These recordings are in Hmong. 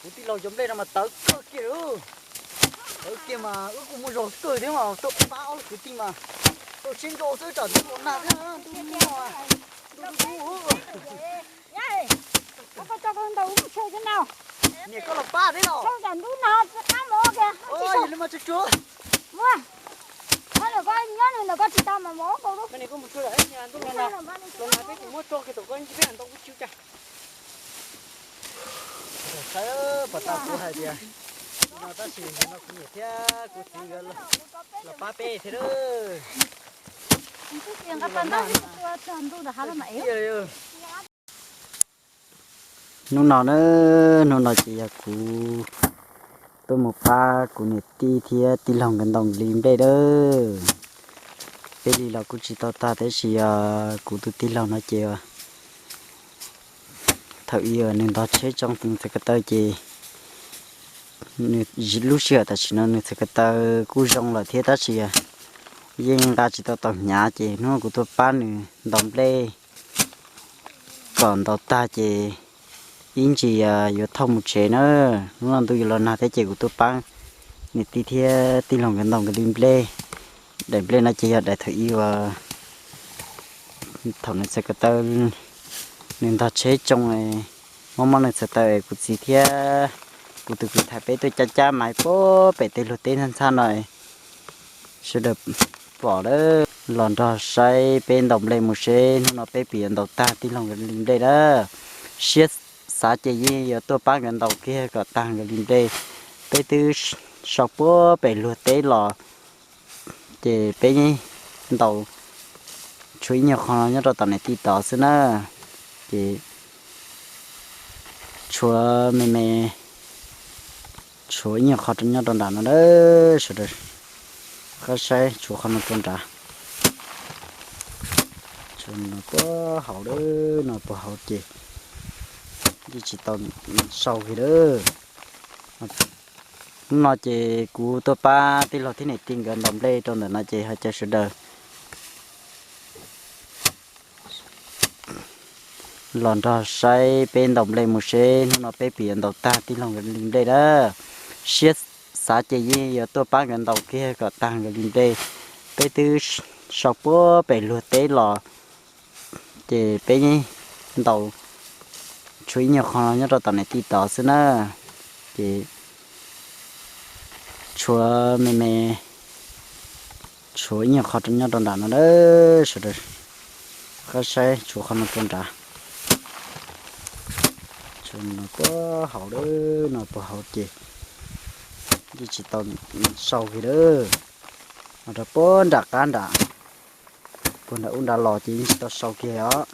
Kuv tij laug cov nplej no mas tawv kawg kiag lawm. Tawv kiag mas wb kuj muaj zog kawg thiab mas tuaj pab ob lub kwv tij mas tuaj siab ntso xwb tsam ntuj los nag thiab ntuj nag ntuj dub. Niam koj los pab thiab los. Li mas tsuag tsuag. Nyob nws ntawm koj tsis tau mas mus ua nkaus lub. Los nag peb tsis muab tso kiag tom koj ntsis peb ntau kuj tsis ua cas. Saib pom tas kuv hais tias no tab sis no kuv niam thiab kuv txiv nkawd los pab peb thiab. Hnub no na, hnub no ces yog kuv tuaj mus pab kuv niam tij thiab tij laug nkawd ntaus li nplej dawb. Peb li los kuj tsis tau tag tab sis yog kuv tus tij laug no ces thaum ub nws ntog tsheb tsoo tus txhais ko taw ces nws lub sij hawm tam sim no nws txhais ko taw kuj zoo lawm thiab tab sis yeej nqa tsis tau tau hnyav ces hnub no kuv tuaj pab nws ntaus nplej kom ntaus tag ces ib ntsis yuav thauj mus tsev na. Hnub no ntuj yuav los nag thiab ces kuv tuaj pab niam tij thiab tij laug nkawd ntaus nkawd li nplej. Daim nplej no ces yog daim thaum ub uas thaum nws txhais ko taw, nws ntog tsheb tsoo, mob mob nws txhais taw es kuv txiv thiab kuv tus kwv Thaim peb tuaj cab cab mas puag pem tej luag teb ntxhab ntxhab no sawv daws pom lawm los nrog saib peb ntaus nplej mus seb hnub no peb puas yuav ntaus tag tij laug nkawd li nplej na. Siab xav ces yeej yuav tuaj pab nkawd ntaus kiag kom tag nkawd li nplej. Peb twb sau puag pem luag teb los ces peb ntaus tshuav ib nyuag qho nyob rau tom niam tij tod xwb na. Ces tshuav me me, tshuav ib nyuag qho nyob rau nram no na, sawv daws qab saib tshuav qhov no rau nrad. Tshuav no puag hauv, no puag hauv ces yeej tsis tau sau kiag lawm. Hnub no ces kuv tuaj pab tij laug thiab niam tij nkawd ntaus nplej rau ntawm no ces hais caw sawv daws los nrog saib peb ntaus nplej mus seb hnub no peb puas yuav ntaus tag tij laug nkawd li nplej na. Siab xav ces yeej yuav tuaj pab nkawd ntaus kiag kom tag nkawd li nplej. Peb twb sau puag pem luag teb los ces peb ntaus tshuav ib nyuag qho nyob rau tom niam tij tod xwb na. Ces tshuav me me, tshuav ib nyuag qho nyob rau nram no na, sawv daws qab saib tshuav qhov no rau nrad. Tshuav no puag hauv, no puag hauv ces yeej tsis tau sau kiag lawm. Rau puag nram qab nram, puag nram ub nrad los ces yeej tsis tau sau kiag os.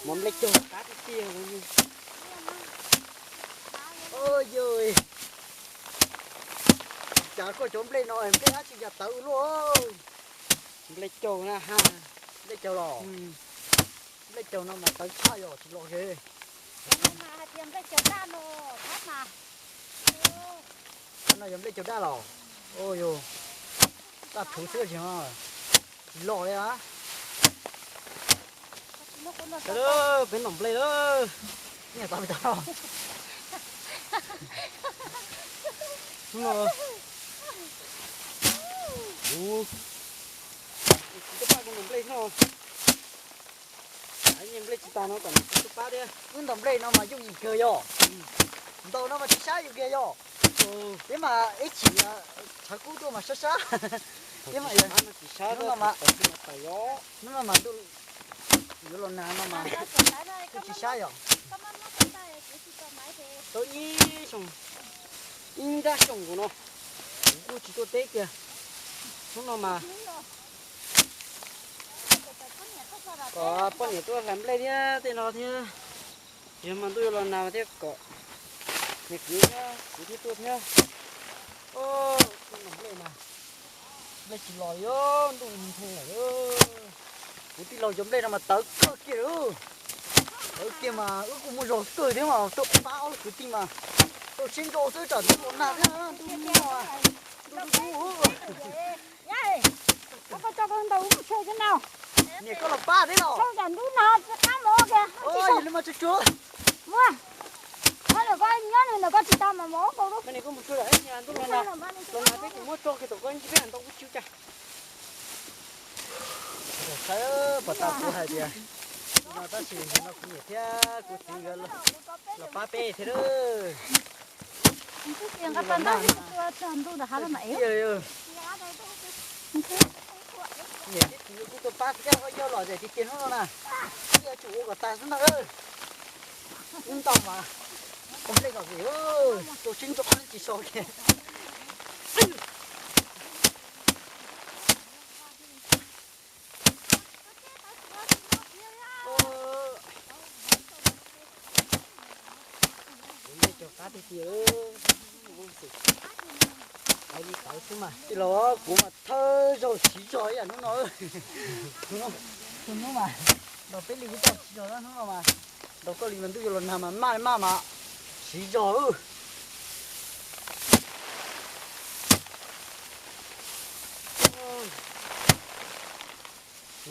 Mov nplej caug qab tiag tiag. Yog, cas koj cov nplej no nplej dab tsi cas tawv ua luaj? Nplej caug na ha. Nplej caug los? Nplej caug no mas tawv tshaj yog tsis los ke. Hais tias nplej caug daj no, thab mas. No yog nplej caug daj los? Yog, daj thuv xwb tsis los li a. Peb ntaus nplej lawm. Hnub no kuv, kuv tuaj pab kuv ntaus nplej no. Nplej tsis tag no kom kuv tuaj pab thiab. Wb ntaus nplej no mas yooj yim kawg yog. Ntaus no mas tsis sab yus kiag yog. Peb mas ib chim tshav kub tuaj mas sab sab. Peb mas tsis sab, hnub no mas, hnub no mas ntuj yuav los nag no mas kuj tsis sab yog. Tau ib xyoo, ib nrab xyoo nkaus no kuv kuj tsis tuaj teb kiag. Hnub no mas kom poj niam tuaj hlais nplej thiab tej no thiab. Yog mas ntuj yuav los nag thiab kom niam kwv thiab kuv thiaj tuaj thiab. Nplej mas Nplej tsis los li, ntuj npheej lawm. Kuv tij laug cov nplej no mas tawv kawg kiag li. Tawv kiag mas wb kuj muaj zog kawg thiab mas tuaj pab ob leeg kwv tij mas tau siab ntso xwb tsam ntuj los nag thiab ntuj nag. Niam koj los pab thiab los? Yog li mas tsuag tsuag. Los nag peb kuj muab tso kiag tom koj ntsis peb ntau ub tsiv cas. Saib pom tas kuv hais tias no tab sis no kuv niam thiab kuv txiv nkawd los pab peb thiab lawm. Niam thiab txiv kuj tuaj pab thiab, yog los tias tiag tiag hnub no na, wb yuav tsum ua kom tas xwb ntag. Wb ntau mas, ua nplej kom vim, tus sib ntso tsis so kiag. Kuv nplej cog qab tiag tiag. Tij laug, kuv mas thawj zaug siv zog ib yam hnub no. Tus hnub mas ntaus peb li kuv tau siv zog hnub no mas, ntaus koj li mas ntuj yuav los nag mas maj maj mas siv zog.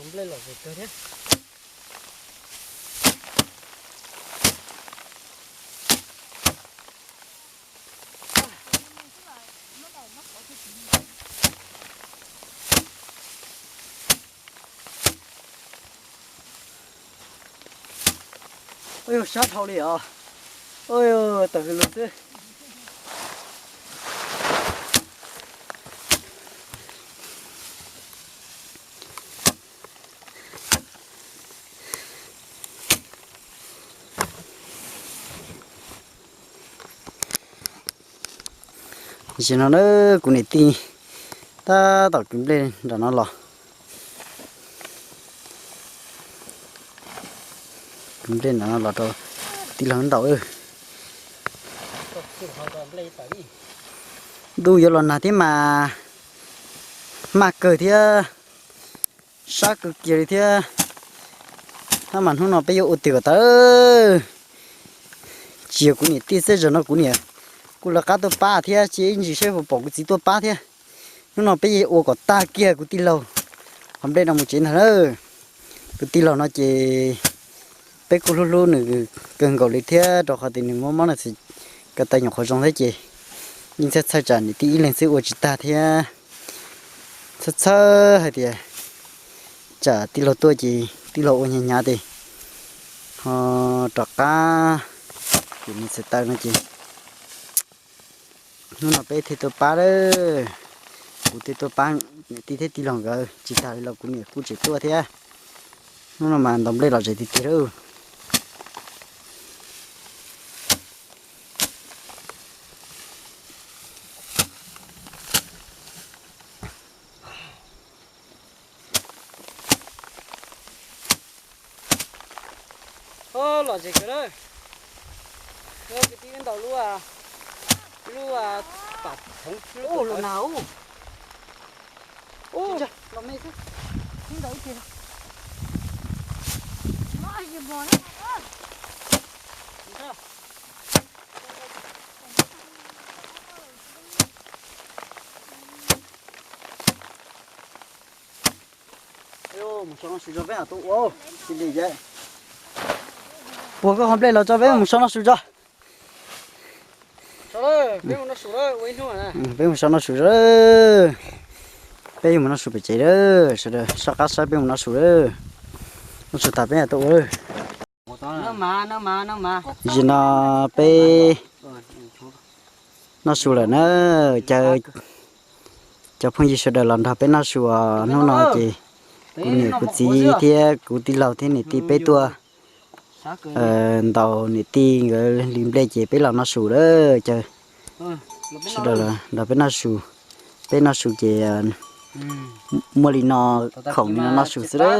Nplej lom zem kawg thiab. Ua yog sab dhau li os. Ua yog tawm hws lug xwb. Tam sim no na, kuv niam tij tab tom kwv nplej nram no los. Kwv nplej nram no los rau tij laug ntaus. Ntuj yuav los nag thiab mas maj kawg thiab, sab kawg kiag li thiab. Hab mas hnub no peb yuav ua twg kom tau. Tsis yog kuv niam tij xwb, zaum no kuv niam kuj lawv qab tuaj pab thiab, cia ib ntsis saib puas pom kuv txiv tuaj pab thiab. Hnub no peb yuav ua kom tag kiag kuv tij laug qhov nplej no mus tsev ntag na. Kuv tij laug no ces peb kuj hlub hlub nws kawg nkaus li thiab, rau qhov tias nws muaj mob no txiv ko taw nyuam qhuav zoo thiab ces yeej txhawj txhawj tsam niam tij ib leeg xwb ua tsis tag thiab. Txhawj txhawj hais tias tsam tij laug tuaj ces tij laug ua hnyav hnyav tes ho rov qab, ces nws txhais taw no ces hnub no peb thiaj tuaj pab lawm. Kuv thiaj tuaj pab niam tij thiab tij laug nkawd, tsis tas li los kuv niam kuj tseem tuaj thiab. Hnub no mas ntaus nplej lom zem tiag tiag lauj. Lom zem kawg na. Kwv tij, ntaus lub, lub pam phoov lub los nag ub. Ub, los me xwb. Puag koj qhov nplej los tso, peb mus so noj su tso. Peb mus so noj su tso. Peb yuav mus noj su pem tsev lawm, sawv daws soj qab saib peb mus noj su lawm. Noj su tas peb mam tuaj ua lawm. Tam sim no peb noj su lawm na, caw cov phooj ywg sawv daws los nrog peb noj su os. Hnub no ces kuv niam kuv txiv thiab kuv tij laug thiab niam tij peb tuaj ntaus niam tij nkawd li nplej ces peb los noj su lawm. Caw sawv daws los nrog peb noj su. Peb noj su ces muaj li no, khoom li no noj su xwb lawm.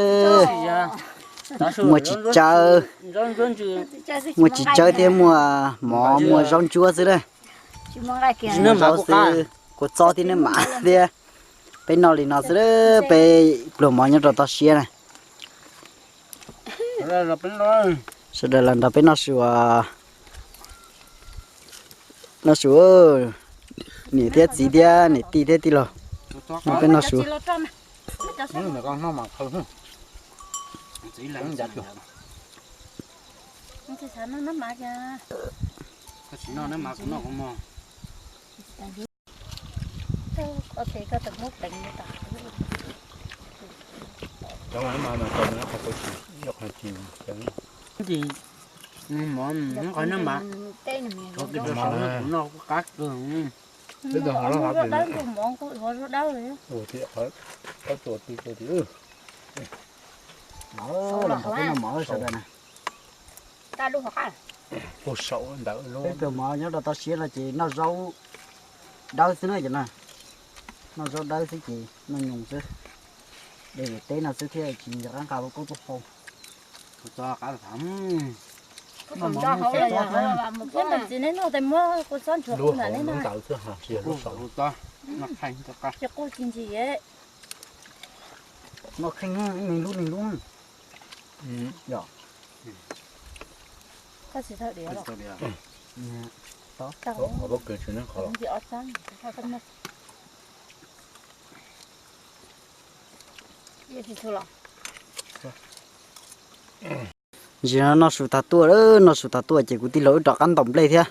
Muaj txiv tsawb, muaj txiv tsawb thiab muaj mov muaj zaub ntsuab xwb lawm. Muaj zaub xwb, kua txob thiab nab mam thiab. Peb noj li no xwb, peb pluag mov nyob rau toj siab na. Sawv daws los nrog peb noj su, noj su, niam thiab txiv thiab niam tij thiab tij laug, nrog peb noj su. Qhov no mas, kuv noj kuj qab kawg. Mov kuj ua zuaj dawb li. Peb pluag mov nyob rau toj siab no ces noj zaub dawb xwb na ces na. Noj zaub dawb xwb ces noj nyoos xwb. De teb no xwb thiaj tsis nco qab nqa ua koj tuaj hau. Thiab ntawm txiv neb noj tes muab kua txob nchuav kuv ntawm neb na. Ces quj tsis ntsis. Noj kheej ib me lub me lub. Yog. Koj tsis thawj diav los? Ntsis no noj su tag tuaj, noj su tag tuaj ces kuv tij laug wb rov qab ntaus nplej thiab.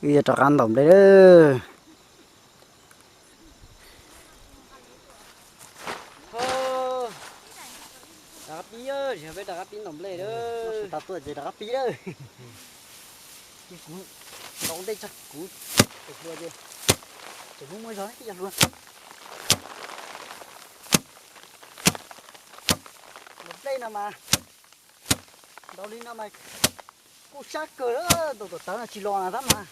Wb yuav rov qab ntaus nplej lawm. Rov qab pib, peb rov qab pib ntaus nplej lawm. Noj su tag tuaj ces rov qab pib lawm. Ces kuv ntaus ntej tso kuv tus hluas ces tseem muaj muaj zog tib yog hluas. Ntaus nplej no mas, ntaus li no mas kuj sab kawg, ntaus tuam tawv no tsis los na tab mas.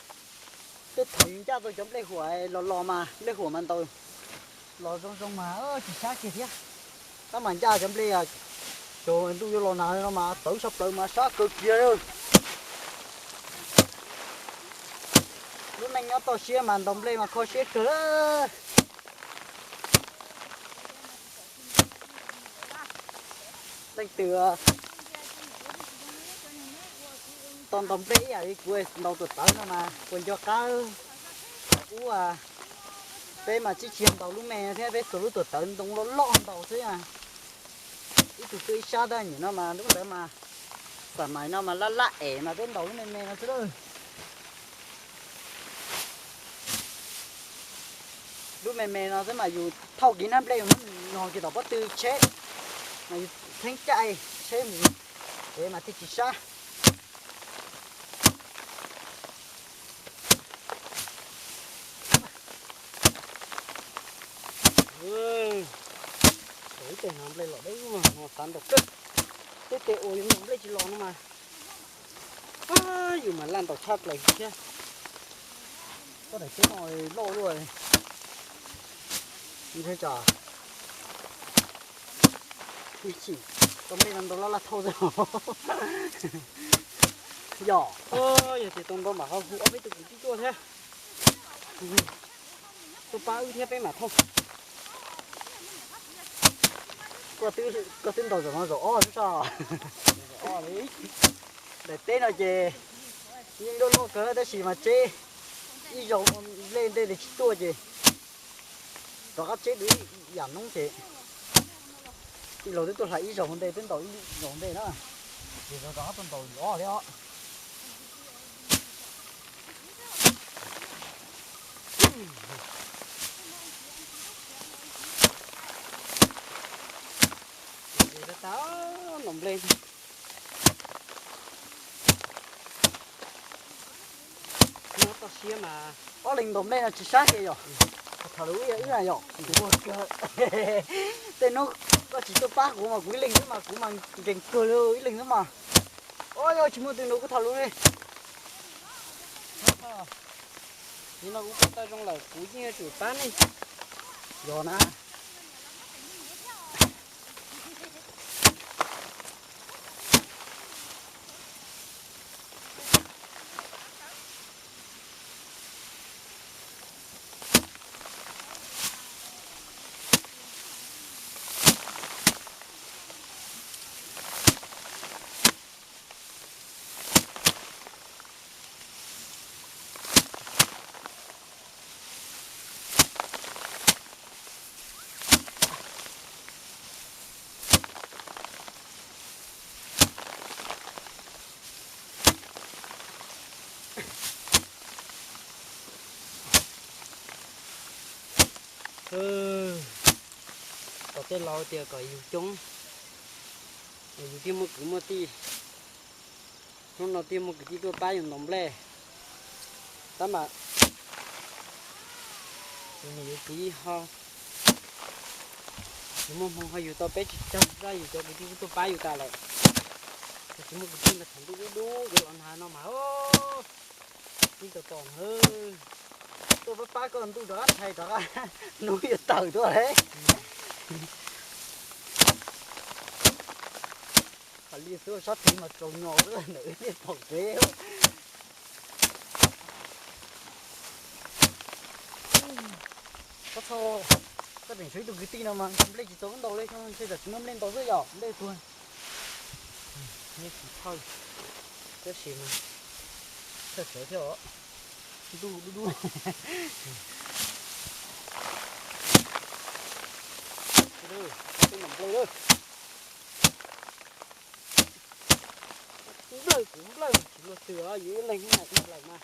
Tej thaum yus ncaj tau cov nplej huam los los mas nplej huam mas ntaus los zoo zoo mas tsis sab kiag thiab. Tab mas ncaj cov nplej, cov ntuj yuav los nag no mas tawv sab plaws mas sab kawg kiag. Lub neej nyob toj siab mas ntaus nplej mas kho siab kawg. Leej twg tau ntaus nplej ib yam li kuv ntaus tuam tawv no mas puas nco qab ub, peb mas tsis tsis ntaus lub me thiab, peb xuas lub tuam tawv ntoo loj loj ntaus xwb. Ib tug twb ib sab tab nim no mas lub ntawd mas, xam mais no mas laj laj es mas peb ntaus lub me me no xwb lawm. Lub me me no xwb mas yus thauj kiag hnab nplej yus muab nyog kiag tom pob tw tsheb, mas yus theeb caij tsheb mus, es mas thiaj tsis sab. Ib teg no nplej los deb ub no xav ntaus kawg. Tej tes uas yus ntaus nplej tsis los no mas, yus mas laj ntaus tshaj plaws thiab. Koj daim teb no loj luaj. Ntshe tsam tau nplej no ntaus laj laj thauj xwb. Yog, yog tias tau ntaus mam ho hu ob peb tug kwv tij tuaj thiab, tuaj pab wb thiab peb mam thauj. Koj twb ntaus zaum no zaum ob xwb sas. Daim teb no ces yeej loj loj kawg tab sis mas tseb ib zaug nplej ntej tes tsis tuaj ces rov qab tseb dua ib yam noob ces tij laug twb tuaj hlais ib zaug ntej, twb ntaus ib zaug ntej na, ces rov qab tuaj ntaus ob thiab os. Ntaus nplej no toj siab mas ob leeg ntaus nplej no tsis sab kiag yom. Tham lus ib yam yom, tej hnub koj tsis tuaj pab kuv mas kuv ib leeg xwb mas kuv mas nkees kawg li ib leeg xwb mas. Ob, yog tsis muaj tus nrog kuv tham lus li. Nim no kuv pom tau zoo lawm kuv yeej yuav tsum pab nej. Yog na. Tom tej laus tias kom yug coob, yug thiaj muaj kwv muaj tij. Hnub no thiaj muaj kwv tij tuaj pab yug ntaus nplej. Tab mas yus niam yus txiv ho, yus muaj hmoo ho yus tau peb tsis txog, yus cov kwv tij tuaj pab yus tas lawm. Tsis muaj kwv tij mas thaum ntuj dub dub yuav los nag no mas, tsis tau tos na. Tuaj pab pab koj ntuj rov qab ntshai rov qab, hnub yuav tawm tuaj lawm. Qhov li xwb sab tid mas tsaus nyo xwb ntawm wb tej pom kev. Koj txhob, koj tseem tshuav ib tug kwv tij no mas nplej tsis txaus wb ntaus li, ntshe tam tsis muaj nplej ntaus xwb yom, nplej tuag. Neb tsis thawj, tab sis mas thawj tsawv thiab os. Ntuj dub dub. Nplawg kuv nplawg, tsis luag twg os, yus ib leeg nplawg mas.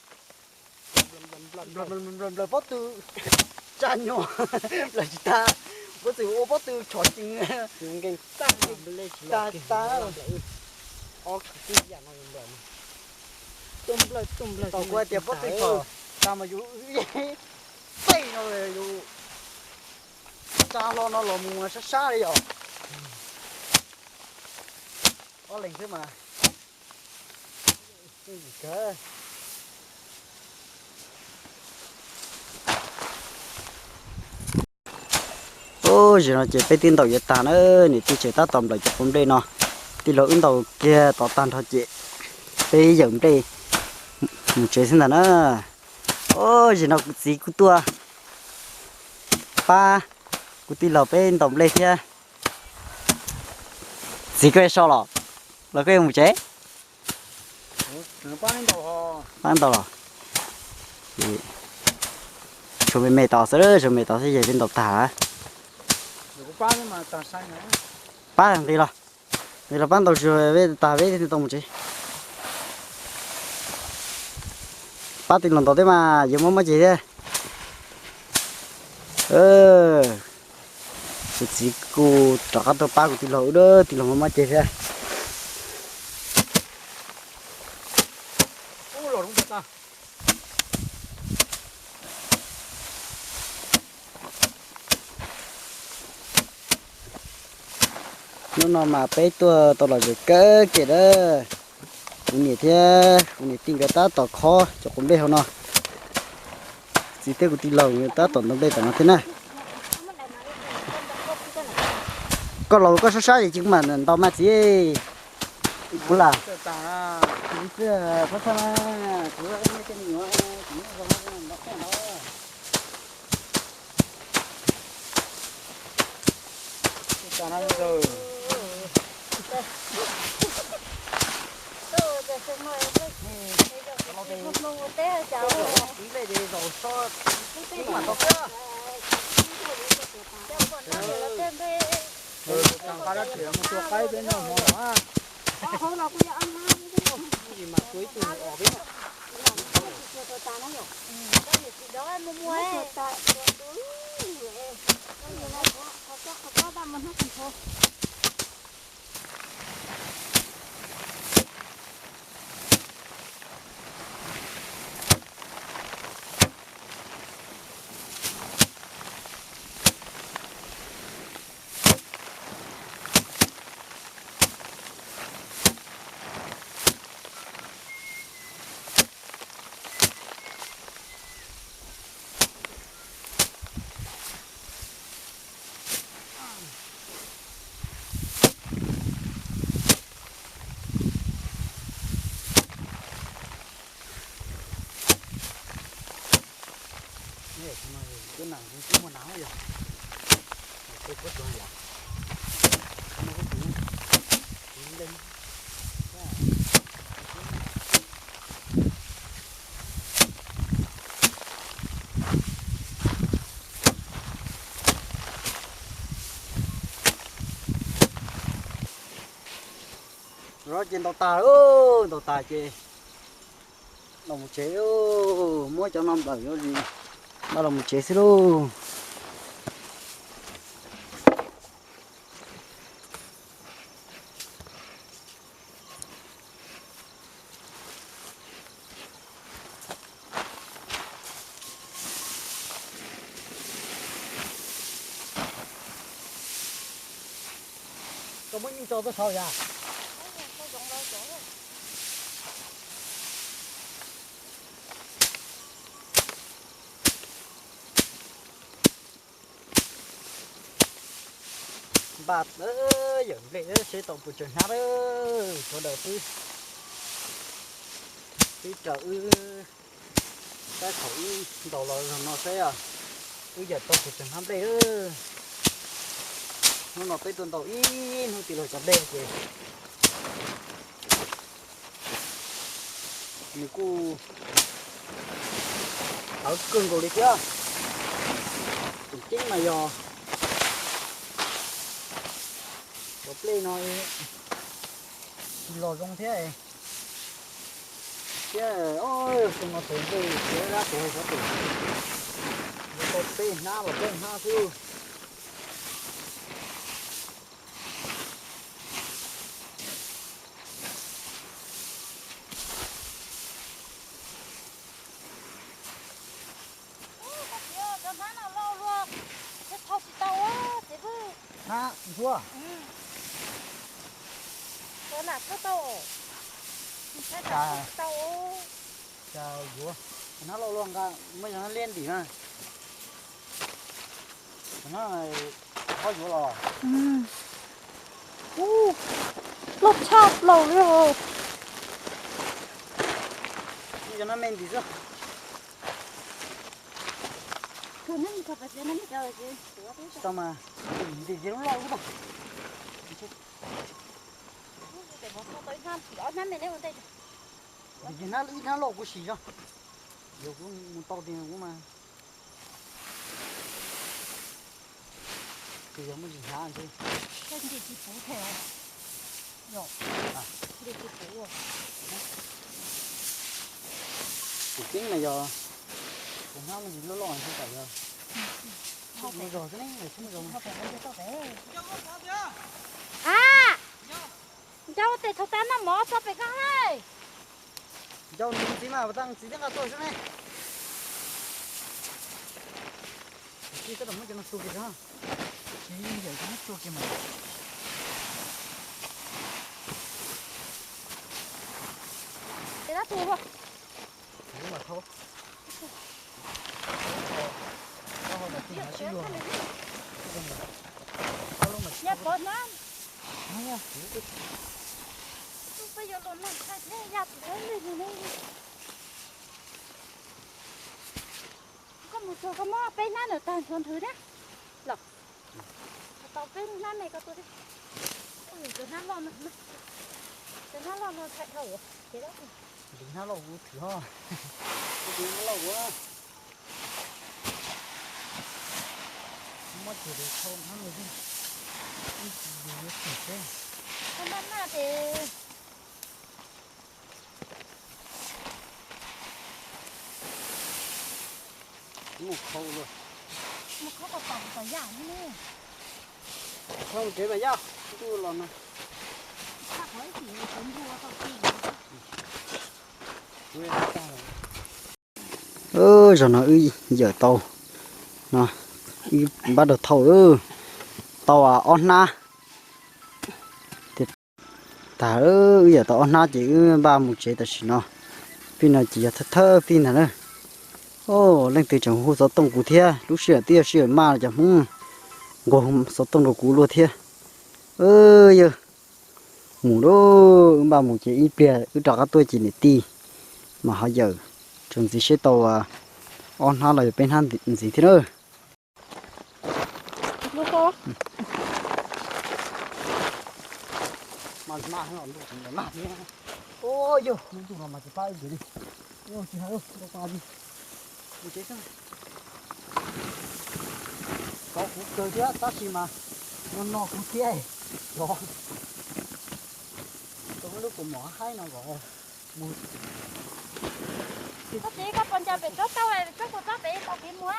Nplawg pob tw, tsa nyuag, nplawg tsis tag, pob tw ua pob tw tshov ceev, nkees tag, tag tag. Tau kuv hais tias pob tw tshov tag mas yus tej no yus tsa hlo no los mus sab sab li yom. Ob leeg xwb mas. Ub, zaum no ces peb twb ntaus yuav tag na, niam tij tseem tab tom nplawm cov quav nplej no. Tij laug wb ntaus kiag tod tag nrho ces peb yawm nplej mus tsev xwb ntag na. Ub, zaum no kuv txiv kuj tuaj pab kuv tij laug peb ntaus nplej thiab. Txiv, koj so los, los koj yuav mus tsev? Pab ntaus los? Tshuav me me tod xwb, tshuav me tod xwb ces peb ntaus tag. Pab nqis los, nqis los pab ntaus tsuag peb tag peb thiaj tau mus tsev. Pab tij laug ntaus thiab mas yuav mob mob ceg thiab. Kuv txiv kuj rov qab tuaj pab kuv tij laug, wb tij laug mob mob ceg thiab. Hnub no mas peb tuaj tau lom zem kawg kiag lawm. Kuv niam thiab kuv niam tij nkawd tab tom khob cov quav nplej hauv no. Txiv thiab kuv tij laug tab tom ntaus nplej tom no thiab na. Koj los koj sab sab es cia kuv mam ntaus mas txiv. Kuv lam, kuv txawj txhawj na, kuv tej me nyuam, kuv ntaus koj no. Ces ntaus tas, ntaus tas ces los mus tsev, muab cov no nplawm yuav zis, npaj los mus tsev xwb lauj. Muab nyuj tso tuaj saud yas. Npaj yawm nplej seb tau puas tsawg hnab lawm, sawv daws twb, twb raws wb tab thaum wb ntaus los zaum no seb wb yawm tau puas tsawg hnab nplej lawm. Hnub no peb tuaj ntaus ib hnub tis laug cov nplej ces nws kuj tawv kawg nkaus li thiab. Tseem ceeb mas yog cov nplej no tsis los zoo thiab. Thiab xyoo no tus nplej txiav dab tsuag xyov tus, yuav tau peb hnab los peb hnab xwb. Cov hnab no loj luaj, thau tsis tau, txiv pwg. Hnab ntsuab. Cov lam thau tau, thau tau. Cas yuav, hnab loj luaj nqa, muaj cov hnab liab ntim na. Cov hnab qhov yuav los. Loj tshaj plaws li os. Muaj cov hnab me ntim xwb. Tsis tau mas, ntim ces lub loj xwb. Ntim ib hnab loj kuv sim zog. Yog kuv mus tau tiag kuv mas. Ces yog muaj tsis hnyav ntshe. Koj ntim tsis puv thiab. Yog, ntim tsis puv. Tus ceeb mas yog tus hnab me ntsis loj loj ntshe tam yog tsheb muaj zog xwb ne, tsheb muaj zog. A, ncau tes thaum tas noj mov tso pem koj na. Ncau ntxiv mas, ntxiv thiab nqa tuaj xwb ne. Tsis tau muab cov no tsuag kiag, tsis yam cov no tsuag kiag mas. Ces dab tsi ua? Kuv mas thau. Koj ho mas tsis hnav sib yuav. Yog pov hnab. Peb yuav los noj tshais thiab yaj tus hlub nws ne. Koj mus tsuag koj muab peb hnab ntawm tag nrho nthwv thiab los. Tau peb hnab me koj tua thiab. Cov hnab loj no, cov hnab loj no tshais dhau ces dab tsi. Ntim hnab loj kuv thwm ho. Ntim hnab loj kuv. Muab ces thau hnab me xwb. Ib tsis yus yuav tsim seb. Koj maj maj ces. Mus khau los. Mus khau kom tom tom yaj ne. Khau tsev mas yaj, ntuj los no. Zaum no wb yawm tau, no, wb npaj rau thauj, tau ob hnab. Tag, wb yawm tau ob hnab ces wb npaj mus tsev tam sim no. Pib no ces yog thawj thawj pib ntag na. Leej twg tseem hu xov tooj kuv thiab, lub sij hawm twb yog sij hawm maj cov Hmoob nquag xov tooj rau kuv luaj thiab. Yawg, mus lauj, wb npaj mus ces ib pliag wb rov qab tuaj ces niam tij mas ho yawm tso ntxiv seb tau ob hnab los yog peb hnab ntxiv thiab na. Mas mas ntuj mas thiab. Ua yog ntuj no mas tsis pab wb li. Ua tsis hais ua pa li. Mus tsev xwb. Tov kuv kawg thiab tab sis mas no no kuv thiab. Tov tau lub kaus mom haib no kom mus. Koj txiv, koj puas nco pem tsob tauj, tsob kua txob pem tau kev mus a?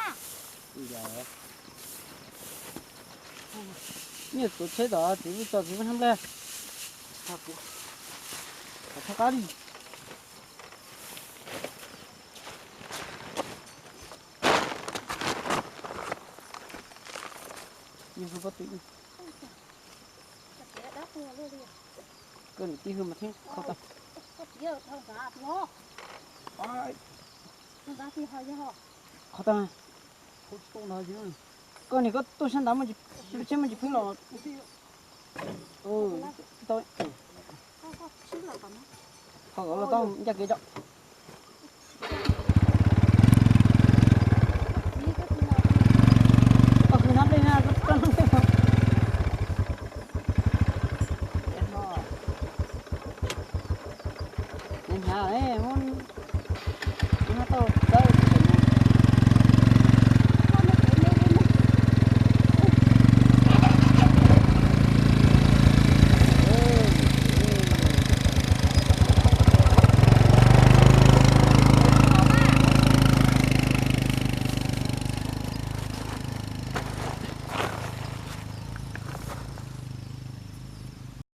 Nyiaj tuav tsheb tom txiv pub tso txiv pub hnab nplej. Txhob qab li. Nyiaj hu pob tw. Koj niam tij hwj mas thiab qhov tag. Qhov tag. Koj niam koj tuaj sab nrad lub tsheb muaj tsis pheej los. Tau. Qhov los tau ncaj kev tso.